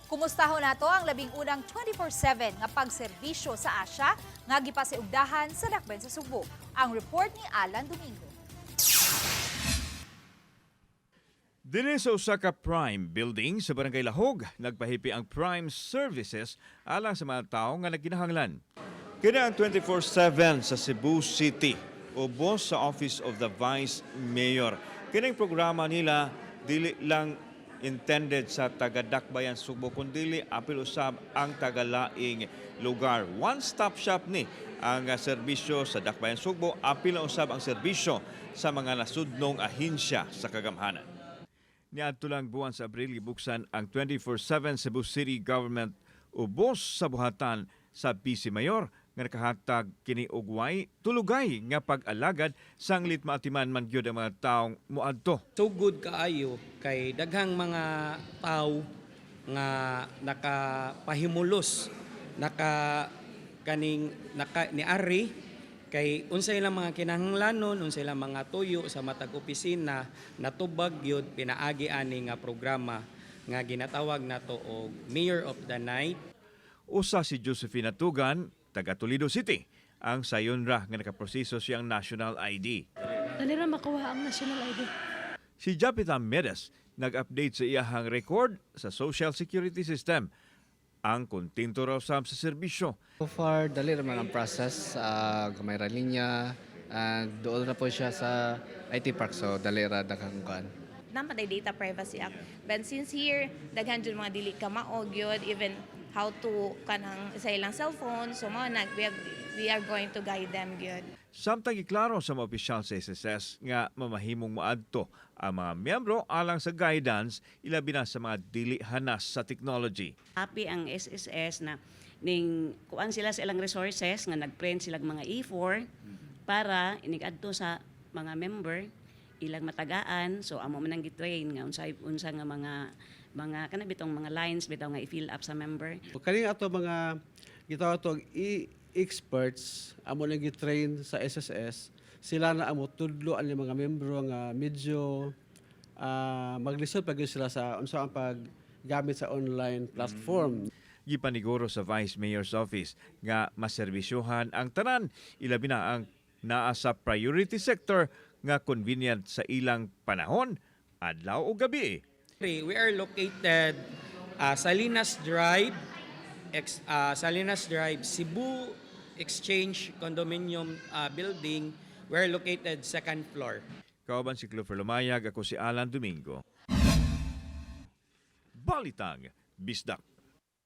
Kumustahon nato ang 11 na 24/7 nga pagserbisyo sa Asia nga gipasiugdahan sa Dakbayan sa Sugbo. Ang report ni Alan Domingo. Dinhi sa usa ka Prime building sa Barangay Lahog, nagpahipi ang Prime Services alang sa mga tawo nga nagkinahanglan. Kini ang 24/7 sa Cebu City, ubos sa Office of the Vice Mayor. Kining programa nila dili lang intended sa taga-Dakbayan Sugbo kundili apil usab ang tagalaing lugar. One-stop shop ni ang serbisyo sa Dakbayan Sugbo, apil na usab ang serbisyo sa mga nasudnong ahensya sa kagamhanan. Niadto lang buwan sa Abril gibuksan ang 24/7 Cebu City Government ubos sa buhatan sa Vice Mayor nga nakahatag kini og way tulugay nga pag-alagad sanglit maatiman man gyud ang mga taong moadto. Sugod kaayo kay daghang mga tao nga nakapahimulos, naka kaning naka niari kay unsay ilang mga kinahanglanon, unsay ilang mga tuyo sa matag opisina, natubag gyud pinaagi ani nga programa nga ginatawag nato og Mayor of the Night. Usa si Josephina Tugan, taga Toledo City, ang sayon ra nga nakaproseso siyang national ID. Dali ra makuha ang national ID. Si Japita Medes nag-update sa iyahang record sa Social Security System. Ang kontento raw sab sa serbisyo. So far, dali naman ang process. Gamay ra linya, and doon na po siya sa IT Park. So, dali ra daghang kuan. Naa man Data Privacy Act. But since here, daghan jud mga dili ka mao gyud, even how to kanang sa ilang cellphone, so mao na we are going to guide them gyud. Samtang giklaro sa mga opisyal sa SSS nga mamahimong moadto ang mga miyembro alang sa guidance, ilabi na sa mga dili hanas sa technology. Happy ang SSS na ning kuan sila sa ilang resources nga nagprint sila mga A4 para inig-adto sa mga member, ilang matagaan. So amo man ang gitrain nga unsa unsa nga mga kana bitong mga lines bitaw nga i-fill up sa member. Kaning ato mga gitawag to e-experts, amo nang gitrain sa SSS, sila na amo tudlo ang mga membro nga medyo maglisod pag sila sa unsa ang paggamit sa online platform. Gipaniguro sa Vice Mayor's Office nga maserbisyuhan ang tanan, ilabi na ang naa sa priority sector nga convenient sa ilang panahon, adlaw o gabi. We are located Salinas Drive, Salinas Drive, Cebu Exchange Condominium Building. We are located second floor. Kauban si Clover Lumayag, ako si Alan Domingo. Balitang Bisdak.